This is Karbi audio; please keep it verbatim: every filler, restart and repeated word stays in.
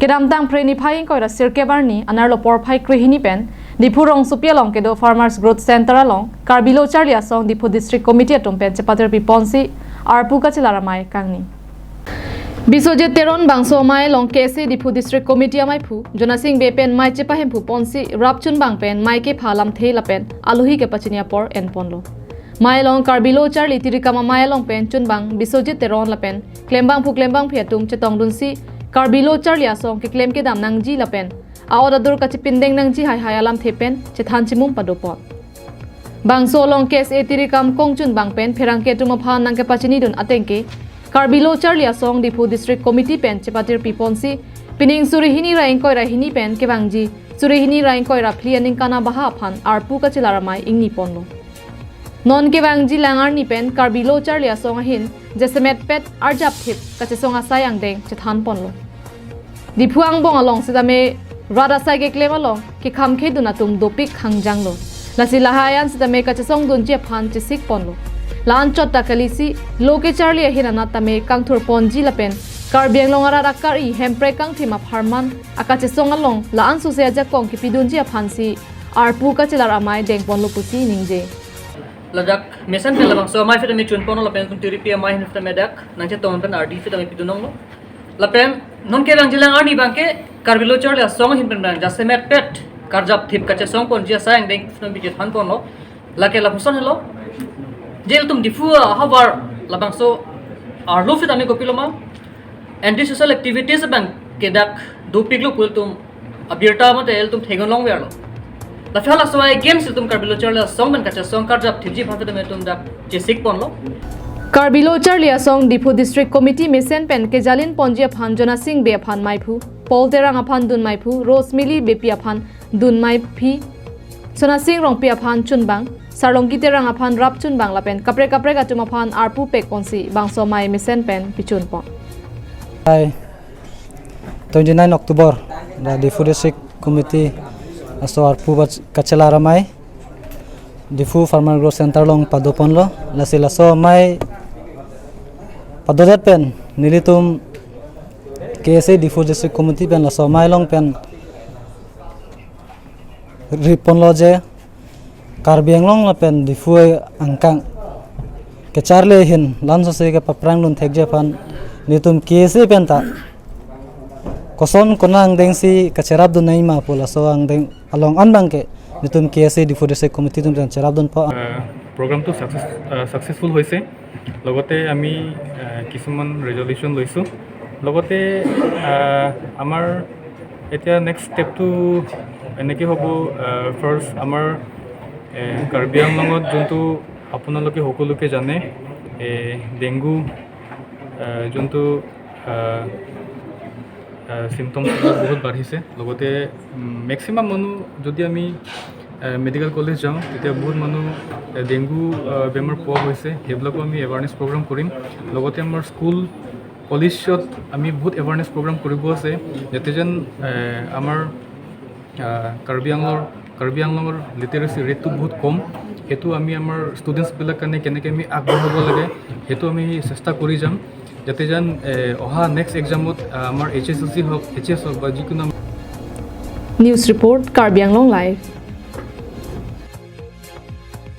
Kedamtang Phre niphai ingkoi ra sirkep arni anerlo porphai krehini pen Diphu rongsopi along kedo Farmers Growth Center along Karbi Lo Charli Asong Diphu District Committee atum pen chepatirpi ponsi arpu kachelar amei kangni. Biswajit Teron bangso amei along K S A Diphu District Committee ameiphu Jonasing Bey pen mei chepahemphu ponsi rapchunbang pen mei kepha lamthe lapen alohi kepachini apor enponlo. Mei along Karbi Lo Charli Tirikam amei along pen chunbang Biswajit Teron lapen klembangphu klembangphi atum chetongdunsi Karbi Lo Charli Asong keklem kedam nangji lapen a-ot adur kachepindeng nangji haihai alamthe pen chethan chimum padopon. Bangso along K S A Tirikam kongchunbang pen pherangke atum aphan nangkepachinidun atengke Karbi Lo Charli Asong Diphu District Committee pen chepatirpi ponsi pining suri hini ra ingkoi ra hini pen kevangji suri hini ra ingkoi ra phli aningkan abaha aphan arpu kachelar amei ingni ponlo. Non kevangji lang arni pen Karbi Lo Charli Asong ahin jasemetpet arjapthip kachesong asai angdeng chethan ponlo. Diphu angbong along sitame rat asai keklem along kekham khedun atum dopik hangjanglo. Lasi lahai an sitame kachesongdunji aphan chesik ponlo. La-an chot ta kalisi lo kecharli ahin anat tame kangthur ponji lapen Karbi Anglong arat akari hemprek kangthim apharman akachesong along la-an sose ajakong kepidunji aphansi arpu kachelar amei dengponlo pusi ningje. Ladak mesen pen labangso amei sitame chunponlo lapen tum tiripi amei ahin sitame dak nangchetong pen ardi sitame pidunlonglo. Lapen non kevangji lang arni abangke Karbi Lo Charli Asong ahin pen bang jasemetpet karjapthip kachesong ponji asai angdeng sitame chethan ponlo. Lake lapuson helo. Je ilitum Diphu ahavar labangso arlo sitame kopiloma anti-social activities abangke dak dopiklo pu ilitum abirta mate ilitum theklongverlo. Lapen hala asai games ilitum Karbi Lo Charli Asong pen kachesong karjapthipji aphan sitame ilitum dak chesik ponlo. Karbi Lo Charli Asong Diphu District Committee mesen pen kejalin ponji aphan Jonasing Bey aphan meiphu, Paul Terang aphan dun meiphu, Rose Mili Beypi aphan dun meiphi, Sonasing Rongpi aphan chunbang, Sarlongki Terang aphan rapchunbang lapen kaprek kaprek atum aphan arpu pek ponsi bangso amei mesen pen pichun pon. Hai, twenty nine October, the Diphu District Committee aso arpu bach-, kachelar amei Diphu Farmer Growth Center along padoponlo. Lasi laso amei padodet pen nelitum K S A Diphu District Committee pen laso amei along pen riponlo je Karbi Anglong lapen Diphu angkang kecharli ahin lansose kepaphrangdun thekji aphan nelitum K S A pen ta koson konat angdengsi kacherapdun nangji ma pu laso angdeng along an abangke nelitum K S A Diphu District Committee atum pen cherapdunpo. আহ, প্ৰগ্ৰামটো ছাকচেছ আহ, ছাকচেছফুল হৈছে। লগতে আমি আহ, কিছুমান ৰেজলিউশ্যন লৈছোঁ। লগতে আহ, আমাৰ এতিয়া নেক্সট ষ্টেপটো এনেকৈ হ'ব। আহ, ফাৰ্ষ্ট আমাৰ এ, কাৰ্বি আংলঙত যোনটো আপোনালোকে সকলোকে জানে, এ, ডেংগু আহ, যোনটো আহ, আহ, চিমটমছবিলাক বহুত বাঢ়িছে। লগতে উম, মেক্সিমাম মানুহ যদি আমি আহ, মেডিকেল কলেজ যাওঁ, তেতিয়া বহুত মানুহ আহ, ডেংগু আহ, বেমাৰ পোৱা হৈছে। সেইবিলাকো আমি এৱাৰনেছ প্ৰগ্ৰাম কৰিম। লগতে আমাৰ স্কুল কলেজত আমি বহুত এৱাৰনেছ প্ৰগ্ৰাম কৰিব আছে, যাতে যেন আহ, আমাৰ আহ, কাৰ্বি আংলৰ কাৰ্বি আংলঙৰ লিটাৰেচি ৰেটটো বহুত কম। সেইটো আমি আমাৰ ষ্টুডেণ্টছবিলাক কাৰণে কেনেকৈ আমি আগবঢ়াব লাগে, সেইটো আমি চেষ্টা কৰি যাম, যাতে যেন এ, অহা নেক্সট এক্সামত আহ, আমাৰ এইচ এছ এল চি হওক, এইচ এছ হওক বা যিকোনো আমাৰ News report, Karbi Anglong Live.